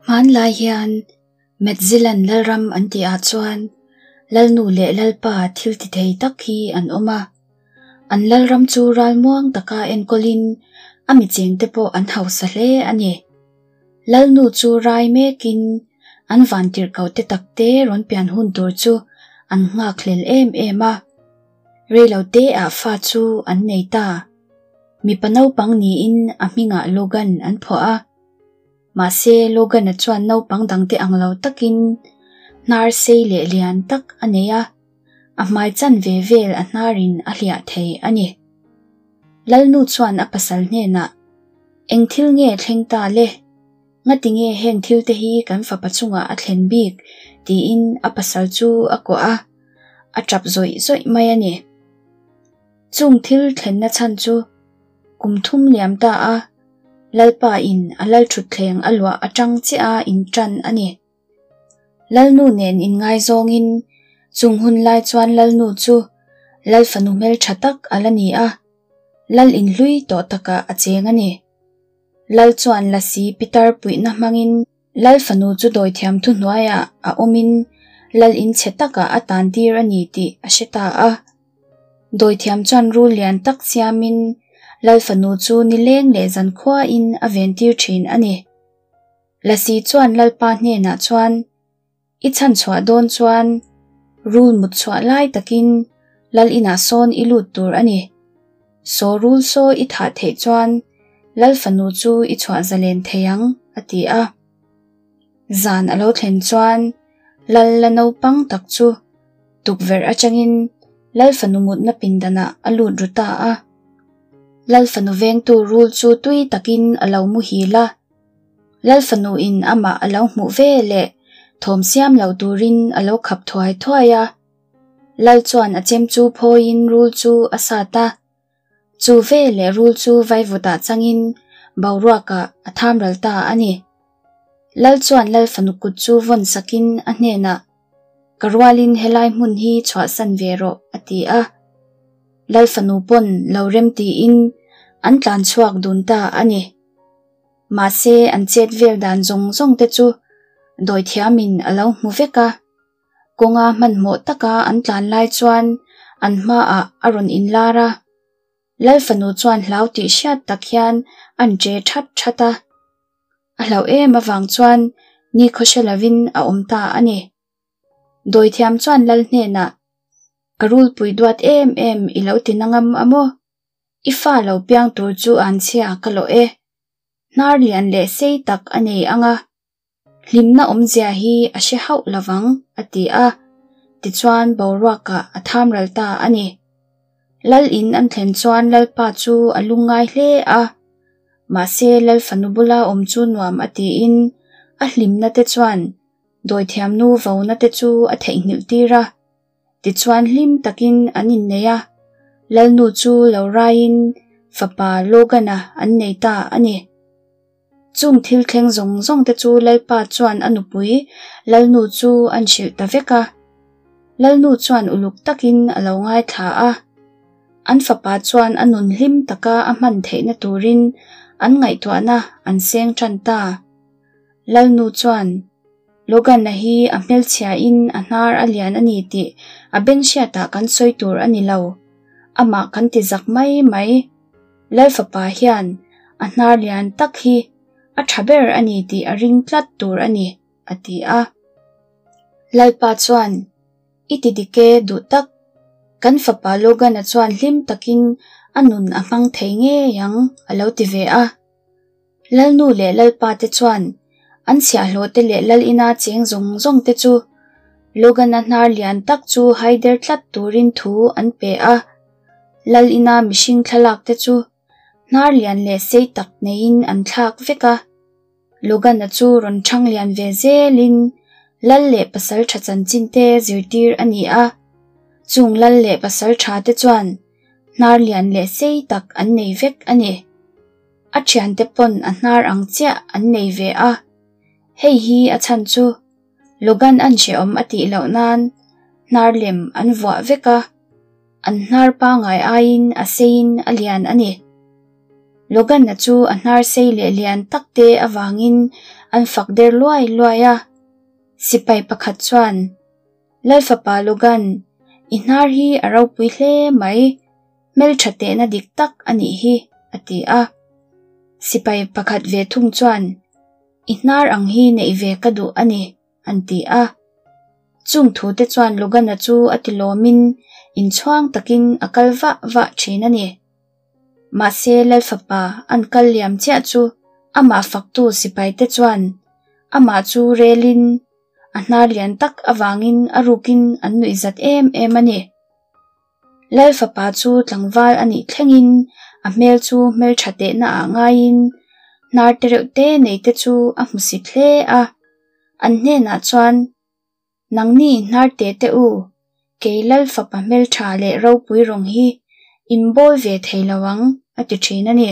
Hmanlai hian Metzilan Lalram an tihah chuan Lalnu leh Lalpa thil ti thei tak hi an awm a. An Lalram chu ralmuang taka enkawlin a michengte pawh an hausa hle a ni. Lalnu chu rai mekin an vantirhkohte takte rawn pian hun tur chu an nghakhlel em em a. Reiloteah fa chu an nei ta. Mipa naupang niin a hmingah Logan an phuah a. Mahse, Logan-a chuan naupang dangte ang lo takin hnar sei leh lian tak a nei a, a hmai chanve vel a hnarin a hliah thei a ni. Lalnu chuan a pasal hnenah, Eng thil nge thleng ta le? Ngati nge heng thilte hi kan fapa chungah a thlen bik? tiin a pasal chu a kuah a, a tap zawih zawih mai a ni. Chung thil thlenna chhan chu kum thum liam ta a, Lalpa in a lalthutthleng a luah atang chiah a intan a ni. Lalnu nen inngaizawngin chung hun lai chuan Lalnu chu Lalfanu hmeltha tak a la ni a, Lal inhlui tawh takah a cheng a ni. Lal chuan Lasi pitar puihna hmangin Lalfanu chu dawithiam thuhnuaiah a awmin Lal inchhe takah a tantir a ni tih a hre ta a. Dawithiam chuan rul lian tak siamin Lalfanu chu nileng leh zankhuain a ventir thin a ni. Lasi chuan Lalpa hnenah chuan, I chhanchhuah dawn chuan rul mut chhuah lai takin Lal inah sawn i lut tur a ni. Saw rul saw i thah theih chuan Lalfanu chu i chhuah zalen thei ang, a ti a. Zan a lo thlen chuan Lal la naupang tak chu tukverh atangin Lalfanu mutna pindanah a lut ru ta a. Lalfanu vengtu rul chu tui takin a lo muhil a. Lalfanu in amah a lo hmuh ve leh thawm siam lo turin a lo khap thuai thuai a. Lal chuan a chem chu phawiin rul chu a sat a. Chu ve leh rul chu vaivutah changin boruakah a thamral ta a ni. Lal chuan Lalfanu kut chu vawn sakin a hnenah, Ka rualin helai hmun hi chhuahsan ve rawh, a ti a. Lalfanu pawn lo rem tiin an tlan chhuak dun ta a ni. Mahse an chet vel dan zawng zawng te chu dawithiamin a lo hmu vek a. Kawnga hmanhmawh taka an tlan lai chuan an hmaah a rawn inlar a. Lalfanu chuan hlau tih hriat tak hian an che that that a. A hlauh em avang chuan nikhaw hre lovin a awm ta a ni. Dawithiam chuan Lal hnenah, Ka rulpui duat em em i lo ti na ngam a maw? I fa lo piang tur chu anchhia ka lawh e. Hnar lian leh sei tak a nei ang a. Hlimna awmzia hi a hre hauh lovang, a ti a. Tichuan boruakah a thamral ta a ni. Lal in an thlen chuan Lalpa chu a lungngai hle a. Mahse Lalfanu bula awm chu nuam a tiin a hlimna te chuan dawithiamnu vona te chu a theihnghilh tir a. Tichuan hlim takin an innei a, Lalnu chu lo raiin fapa Logan-a an nei ta a ni. Chung thil thleng zawng zawng te chu Lalpa chuan a nupui Lalnu chu an hrilh ta vek a. Lalnu chuan uluk takin a lo ngaithla a. An fapa chuan a nun hlim taka a hman theihna turin an ngaihtuahna an seng tan ta. Lalnu chuan Logan-a hi a hmelchhiain a hnar a lian a ni tih a beng hriatah kan sawi tur a ni lo. Amah kan ti zak mai mai. Lalfapa hian a hnar lian tak hi a tha ber a ni tih a ring tlat tur a ni, a ti a. Lalpa chuan, I ti dik e, duh tak. Kan fapa Logan-a chuan hlim takin a nun a hmang thei ngei ang, a lo ti ve a. Lalnu leh Lalpa te chuan an chhiahhlawh te leh Lal ina cheng zawng zawng te chu Logan-a hnar lian tak chu haider tlat turin thu an pe a. Lal ina mihring thlalak te chu hnar lian leh sei tak neiin an thlak vek a. Logan-a chu rawn thang lian ve zelin Lal leh pasal tha chanchin te zirtir a ni a. Chung Lal leh pasal tha te chuan hnar lian leh sei tak an nei vek a ni. A thiante pawn a hnar ang chiah an nei ve a, hei hi a chhan chu Logan an hrehawm a tih loh nan hnar lem an vuah vek a, an hnar pangai aiin a seiin a lian a ni. Logan-a chu a hnar sei leh lian tak te avangin an fak der luai luai a. Sipai pakhat chuan, Lalfapa Logan, i hnar hi a ropui hle mai, hmeltha tehna dik tak a nih hi, a ti a. Sipai pakhat ve thung chuan, I hnar ang hi neih ve ka duh a ni, an ti a. Chung thute chuan Logan-a chu a ti lawmin inchhuang takin a kal vah vah thin a ni. Mahse Lalfapa an kal liam chiah chu amah faktu sipaite chuan amah chu relin a hnar lian tak avangin a rukin an nuihzat em em a ni. Lalfapa chu tlangval a nih thlengin a hmel chu hmeltha tehna ah ngaiin hnar te reuh te nei te chu a hmusit hle a. An hnenah chuan, Nangni hnar te te u, kei Lalfapa hmeltha leh ropui rawng hi in bawl ve thei lo ang, a ti thin a ni.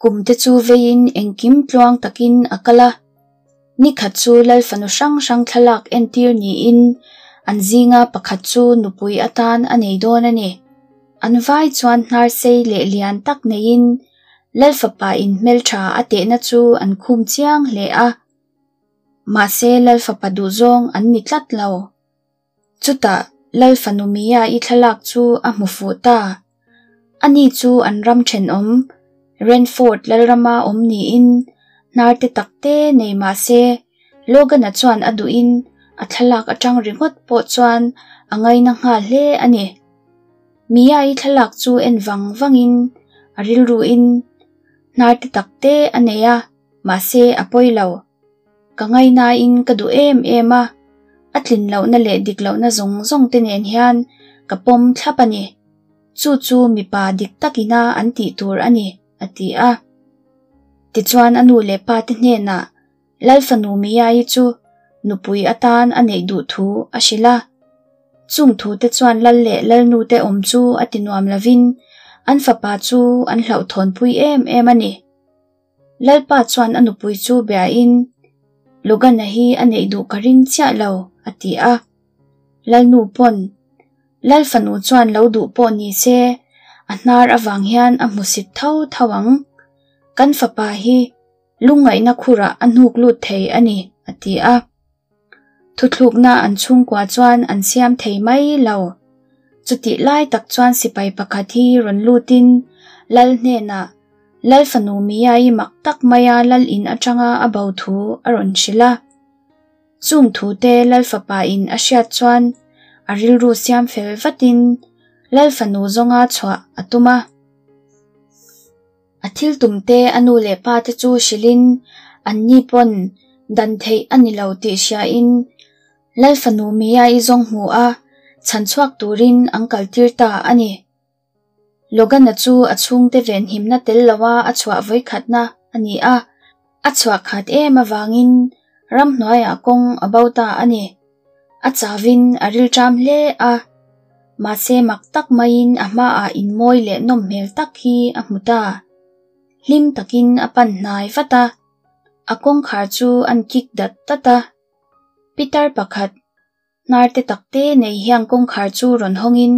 Kum te chu veiin engkim tluang takin a kal a. Nikhat chu Lal fanu hrang hrang thlalak entir niin an zinga pakhat chu nupui atan a nei dawn a ni. An vai chuan hnar sei leh lian tak neiin Lal fapa in hmeltha a tehna chu an khum chiang hle a. Mahse Lal fapa duhzawng an ni tlat lo. Chutah Lal fanu Mia-i thlalak chu a hmu fuh ta. Ani chu an ram thenawm, Renford Lalrama awm niin hnar te tak te nei mah se Logan-a chuan a duhin a thlalak atang ringawt pawh chuan a ngaina nghal hle a ni. Mia-i thlalak chu en vang vangin a rilruin hnar te tak te a nei a, mahse a pawi lo. Ka ngainain ka duh em em a, a tlin lohna leh dik lohna zawng zawng te nen hian ka pawm thlap a ni. Chu chu mipa dik takina an tih tur a ni, a ti a. Tichuan a nu leh pa te hnenah Lalfanu Miyai chu nupui atan a neih duh thu a hrilh a. Chung thu te chuan lal leh lalnu te awm chu a ti nuam lovin an fapa chu an hlauhthawnpui em em a ni. Lalpa chuan a nupui chu biain, Logan-a hi a neih duh ka ring chiah lo, a ti a. Lalnu pawn, Lal fanu chuan lo duh pawh ni se, a hnar avang hian a hmusit tho tho ang. Kan fapa hi lungngaihna khurah a hnuk lut thei a ni, a ti a. Thuthlukna an chhungkua chuan an siam thei mai lo. Chutih lai tak chuan sipai pakhat hi rawn lutin Lal hnenah Lal fanu Mia-i mak tak maia Lal in atanga a bo thu a rawn hrilh a. Chung thute Lal fapa in a hriat chuan a rilru siam fel vatin Lal fanu zawnga chhuah a tum a. A thil tumte a nu leh pa te chu hrilhin anni pawn dan theih a ni lo tih hriain Lal fanu Mia-i zawng hmu a chhan chhuak turin an kaltir ta a ni. Logan-a chu a chhungte venhimna tel loa a chhuah vawikhatna a ni a, a chhuah khat em avangin ramhnuaiah kawng a bo ta a ni. A chauvin a rilṭam hle a, mahse mak tak maiin a hmaah in mawi leh nawm hmel tak hi a hmu ta. Hlim takin a pan hnai vat a, a kawngkhar chu an kik dat dat a. Pitar pakhat hnar te tak te nei hian kawngkhar chu rawn hawngin,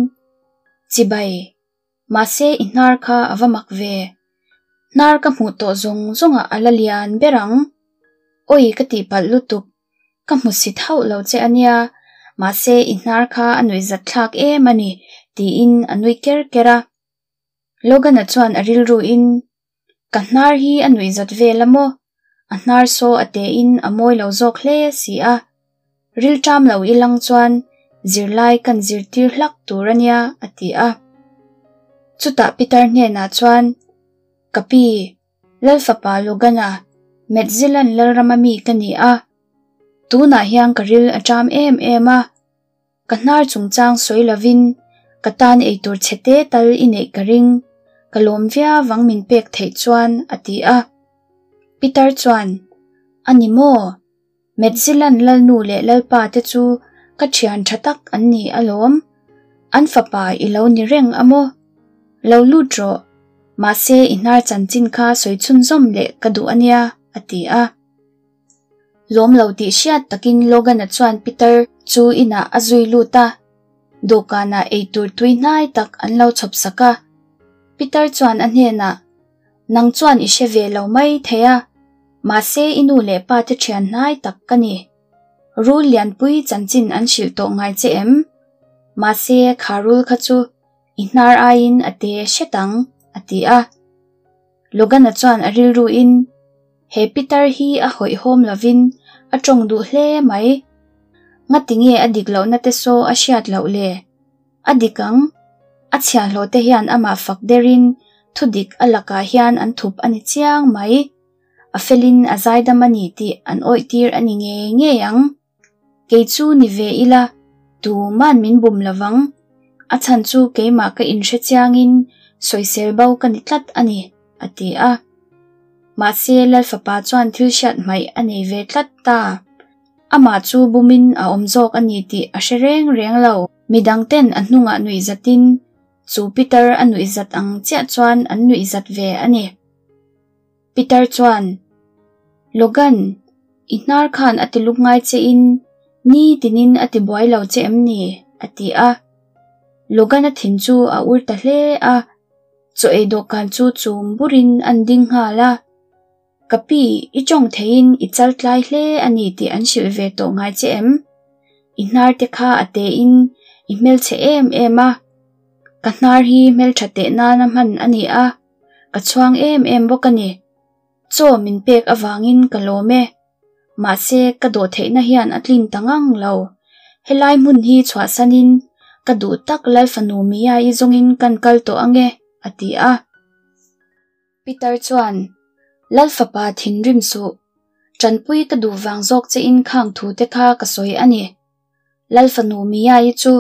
Chibai, mahse i hnar kha a va mak ve. Hnar ka hmuh tawh zawng zawngah a la lian ber ang. Awi ka tihpalh lutuk, Ka hmusit hauh lo che a nia, mahse i hnar kha a nuihzat thlak em a ni, tiin a nui ker ker a. Logan-a chuan a rilruin, Ka hnar hi a nuihzat vel a maw? A hnar saw a tein a mawi lo zawk hle si a. Rilṭam lo i lang chuan zirlai kan zirtir hlak tur a nia, a ti a. Chutah Peter hnenah chuan, Ka pi, Lalfapa Logan-a, Metzilan Lalrama mi ka ni a. Tunah hian ka ril a ṭam em em a. Ka hnar chungchang sawi lovin ka tan eitur chhe te tal i neih ka ring, ka lawm viau ang min pek theih chuan, a ti a. Peter chuan, A ni maw? Metzilan Lalnu leh Lalpa te chu ka thian tha tak an ni alawm. An fapa i lo ni reng a maw? Lo lut rawh. Mahse i hnar chanchin kha sawi chhunzawm leh ka duh a nia, a ti a. Lawm lo tih hriat takin Logan-a chuan Peter chu inah a zui lut a. Dawhkanah eitur tui hnai tak an lo chhawp sak a. Peter chuan a hnenah, Nang chuan i hre ve lo mai thei a. Mahse i nu leh pa te thian hnai tak ka ni. Rul lianpui chanchin an hrilh tawh ngai che em? Mahse kha rul kha chu i hnar aiin a te hret ang, a ti a. Logan-a chuan a rilruin, He pitar hi a hawihhawm lovin a tawng duh hle mai. Ngatinge a dik lohna te saw a hriat loh le? A dik ang, a chhiahhlawh te hian amah fak derin thudik a lakah hian an thup a ni chiang mai. A felin a zaidam a ni tih an awihtir a ni ngei ngei ang. Kei chu ni ve ila, tuman min bum lovang. A chhan chu keimah ka inhre chiangin sawisel bo ka ni tlat a ni, a ti a. Mahse, Lalfapa chuan thil hriat hmaih a nei ve tlat ta. Amah chu bumin a awm zawk a ni tih a hre reng reng lo. Midangten a hnungah nuihzatin chu Peter a nuihzat ang chiah chuan an nuihzat ve a ni. Peter chuan, Logan, i hnar khan a ti luk ngai che in ni tinin a ti buai lo che em ni? a ti a. Logan-a thin chu a ur ta hle a, chaw ei dawhkan chu chum burin an ding nghal a. Ka pi, i tawng theiin i chal tlai hle a ni tih an hrilh ve tawh ngai che em? I hnar te kha a te in i hmelchhe em em a. Ka hnar hi hmeltha teh nana hman a ni a, ka chhuang em em bawk a ni. Chaw min pek avangin ka lawm e. Mahse, ka dawhtheihna hian a tlin ta ngang lo. Helai hmun hi chhuahsanin ka duh tak Lalfanu Mia-i zawngin kan kal tawh ange, a ti a. Peter chuan, Lal fapa thinrim suh, tanpui ka duh vang zawk che in khang thu te kha ka sawi a ni. Lal fanu Mia-i chu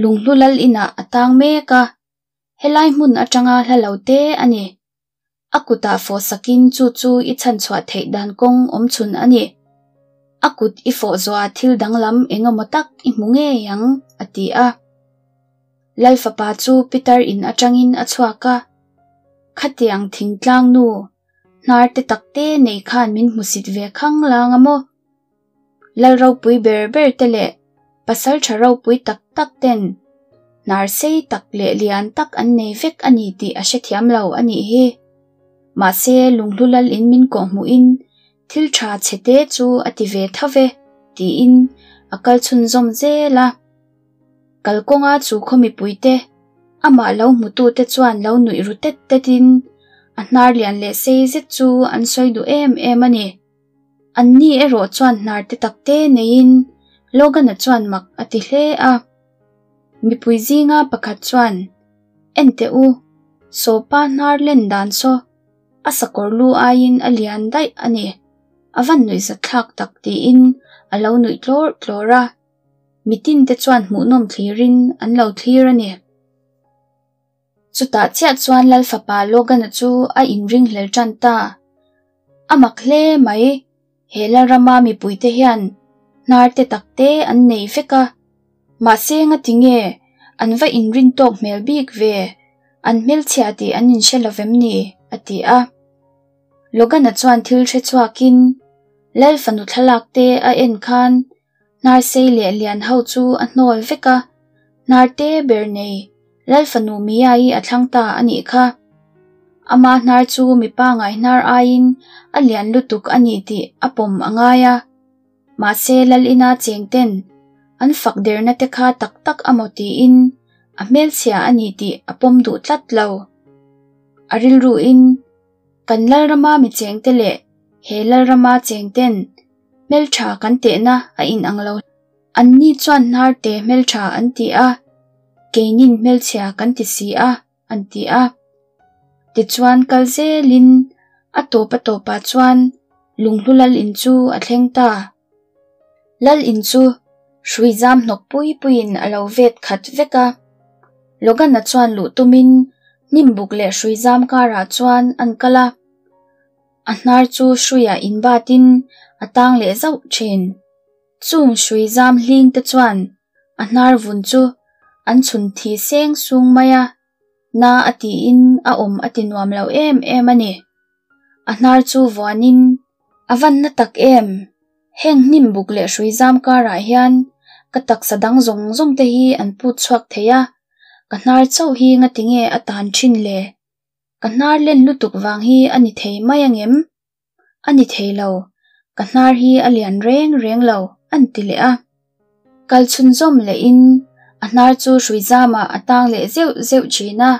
lunghlu lal inah a tang mek a, helai hmun atanga hla lo te a ni. A kutah fawh sakin chu chu i chhanchhuah theih dan kawng awm chhun a ni. A kut i fawh zawhah thil danglam eng emaw tak i hmu ngei ang, a ti a. Lal fapa chu Peter in atangin a chhuak a, Khatiang thingtlang nu, hnar te tak te nei khan min hmusit ve khang lang a maw? Lal ropui ber ber te leh pasal tha ropui tak tak ten hnar sei tak leh lian tak an nei vek a ni tih a hrethiam lo a nih hi. Mahse lunghlu lal in min kawhhmuhin thil tha chhe te chu a ti ve tho ve tiin a kal chhunzawm zel a. Kalkawnga chu khaw mipuite, amah lo hmutute chuan lo nuih ru tet tetin a hnar lian leh sei zet chu an sawi duh em em a ni. Anni erawh chuan hnar te tak te neiin Logan-a chuan mak a ti hle a. Mipui zinga pakhat chuan, Enteh u, sawpa hnar len dan saw a sakawr lu aiin a lian daih a ni, a van nuihzatthlak tak tiin a lo nuih tlawrh tlawrh a. Mitin te chuan hmuhnawm thlirin an lo thlir a ni. Chutah chiah chuan Lal fapa Logan-a chu a inringhlel tan ta. A mak hle mai, he Lalrama mipuite hian hnar te tak te an nei vek a. Mahse ngati nge an va inrin tawk hmel bik ve, an hmelchhia tih an inhre lo vem ni? a ti a. Logan-a chuan thil hre chhuakin Lal fanu thlalak te a en khan Hnar sei leh lian ho chu a hnawl vek a, hnar te ber nei Lal fanu Mia-i a thlang ta a nih kha. Ama hnar chu mipa ngai hnar aiin a lian lutuk a ni tih a pawm a ngai a. Mahse Lal ina cheng ten an fak derna te kha tak tak a maw tiin a hmelchhia a ni tih a pawm duh tlat lo. A rilruin kan Lalrama mi chengte leh he Lalrama cheng ten Hmeltha kan tehna a inang lo. Anni chuan hnarte hmeltha an ti a, keinin hmelchhia kan ti si a, an ti a. Tichuan kal zelin a tawp a tawpah chuan lunghlu lal in chu a thleng ta. Lal in chu hrui zam hnawk pui puiin a lo vet khat vek a. Logan-a chuan luh tumin hnim buk leh hrui zam karah chuan an kal a. A hnar chu hruiah inbatin a tang leh zauh thin. Chung hrui zam hling te chuan a hnar vun chu an chhun thi seng sung mai a, na a tiin a awm a ti nuam lo em em a ni. A hnar chu vuanin a van na tak em! Heng hnim buk leh hrui zam karah hian ka taksa dang zawng zawng te hi an put chhuak thei a, ka hnar chauh hi ngatinge a tan thin le? Ka hnar len lutuk vang hi a ni thei mai angem? A ni thei lo, ka hnar hi a lian reng reng lo, a'n ti leh a. Kal chhunzawm lehin a hnar chu hrui zamah a tang leh zeuh zeuh thin a.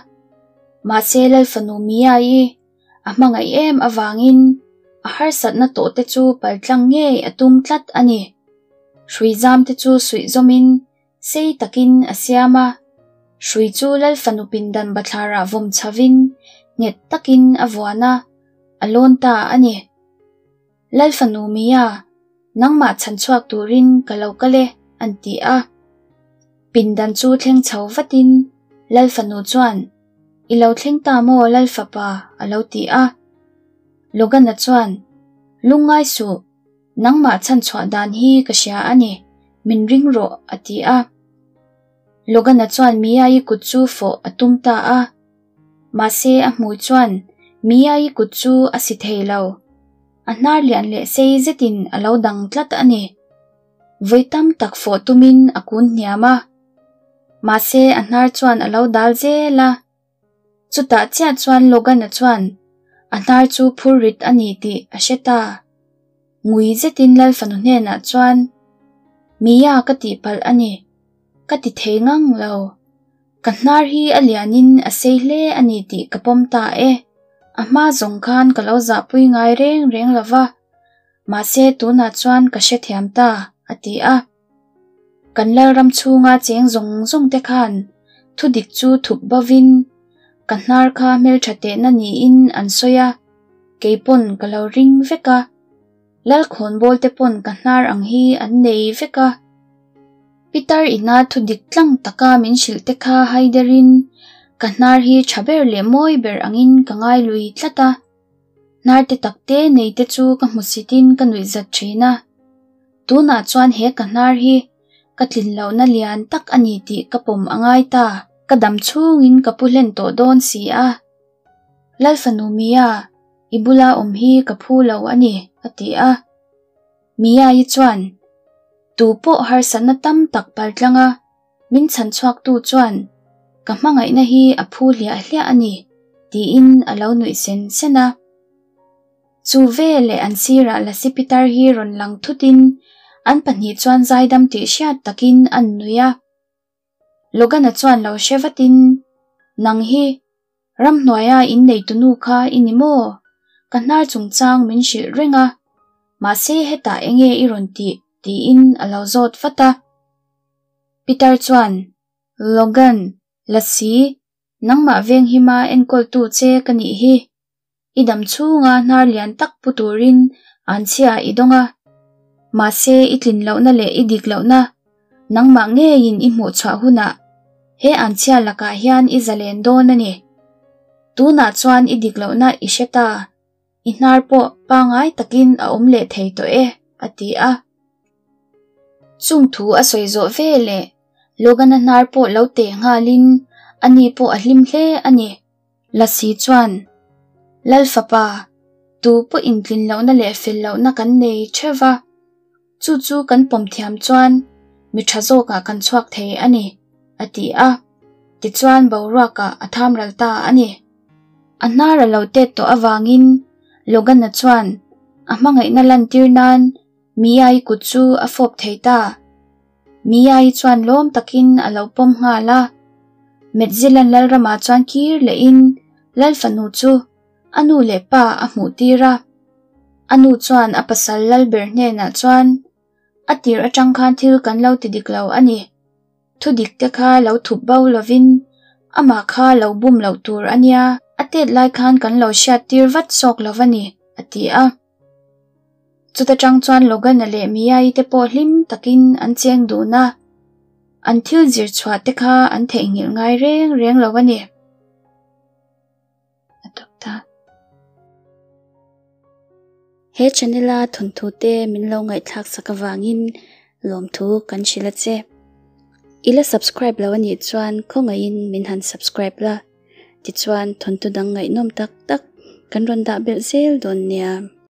Mahse Lalfanu Mia-i a hmangaih em avangin a harsatna tawh te chu paltlang ngei a tum tlat a ni. Hrui zam te chu suih zawmin sei takin a siam a. Hrui chu Lalfanu pindan bathlarah vawm chhovin nghet takin a vuan a, a lawn ta a ni. Lalfanu Mia, nangmah chhan chhuak turin ka lo kal e, an ti a. Pindan chu thleng chho vatin Lalfanu chuan, I lo thleng ta maw Lalfapa? a lo ti a. Logan-a chuan, Lungngai suh, nangmah chhan chhuah dan hi ka hria a ni, min ring rawh, a ti a. Logan-a chuan Mia-i kut chu fawh a tum ta a. Mahse a hmui chuan Mia-i kut chu a si thei lo. A hnar lian leh sei zetin a lo dang tlat a ni. Vawi tam tak fawh tumin a kun hniam a. Mahse a hnar chuan a lo dal zel a. Chutah chiah chuan Logan-a chuan a hnar chu phur rit a ni tih a hre ta. Ngui zetin Lalfanu hnenah chuan, Mia ka tihpalh a ni. Ka ti thei ngang lo. Ka hnar hi a lianin a sei hle a ni tih ka pawm ta e. A hma zawng khan ka lo zahpui ngai reng reng lo va. Mahse tunah chuan ka hrethiam ta, a ti a. Kan Lalram chhunga cheng zawng zawng te khan thudik chu thup bovin ka hnar kha hmeltha tehna niin an sawi a, kei pawn ka lo ring vek a. Lalkhawnbawl te pawn ka hnar ang hi an nei vek a. Pitar ina thudik tlang taka min hrilh te kha haiderin ka hnar hi tha ber leh mawi ber angin ka ngai lui tlat a. Hnar te tak te nei te chu ka hmusitin ka nuihzat thin a. Tunah chuan he ka hnar hi ka tlin lohna lian tak a ni tih ka pawm a ngai ta. Ka dam chhungin ka pu hlen tawh dawn si a. Lalfanu Mia, i bula awm hi ka phu lo a ni, a ti a. Mia-i chuan, Tu pawh harsatna tam tak paltlanga min chhan chhuaktu chuan ka hmangaihna hi a phu hliah hliah a ni, tiin a lo nuih sen sen a. Chu veleh an sirah Lasi Pitar hi rawn lang thutin an pahnih chuan zaidam tih hriat takin an nui a. Logan-a chuan lo hre vatin, Nang hi ramhnuaia in neitunu kha i ni maw? Ka hnar chungchang min hrilh reng a, mahse hetah enge i rawn tih? tiin a lo zawt vat a. Pitar chuan, Logan, Lasi, nangmah venghima enkawltu che ka nih hi. I dam chhunga hnar lian tak pu turin anchhia i dawng a. Mahse i tlin lohna leh i dik lohna nangmah ngeiin i hmuh chhuah hunah he anchhia lakah hian i zalen dawn a ni. Tunah chuan i dik lohna i hre ta, i hnar pawh pangai takin a awm leh thei tawh e, a ti a. Chung thu a sawi zawh ve leh Logan-a hnar pawh lo teh nghalin ani pawh a hlim hle a ni. Lasi chuan, Lal fapa, tu pawh intlin lohna leh fel lohna kan nei theuh va, chu chu kan pawm thiam chuan mi tha zawkah kan chhuak thei a ni, a ti a. Tichuan boruakah a tham ral ta a ni. A hnar a lo tet tawh avangin Logan-a chuan a hmangaihna lantir nan Mia-i kut chu a fawp thei ta. Mia-i chuan lawm takin a lo pawm nghal a. Metzilan Lalramah chuan kir lehin Lal fanu chu a nu leh pa a hmuh tir a. A nu chuan a pasal Lalber hnenah chuan, A tir atang khan thil kan lo ti dik lo a ni. Thu dik te kha lo thup bo lovin amah kha lo bum loh tur a nia, a tet lai khan kan lo hriat tir vat zawk lo a ni, a ti a. Chuta tang chuan Logan-a leh Mia-i te pawh hlim takin an cheng dun a, an thil zir chhuah te kha an theihnghilh ngai reng reng lo a ni. A tawp ta. He channel-a thawnthu te min lo ngaihthlak sak avangin lawmthu kan hrilh a che. I la subscribe lo a nih chuan khawngaihin min han subscribe la, tichuan thawnthu dang ngaihnawm tak tak kan rawn dah belh zel dawn nia.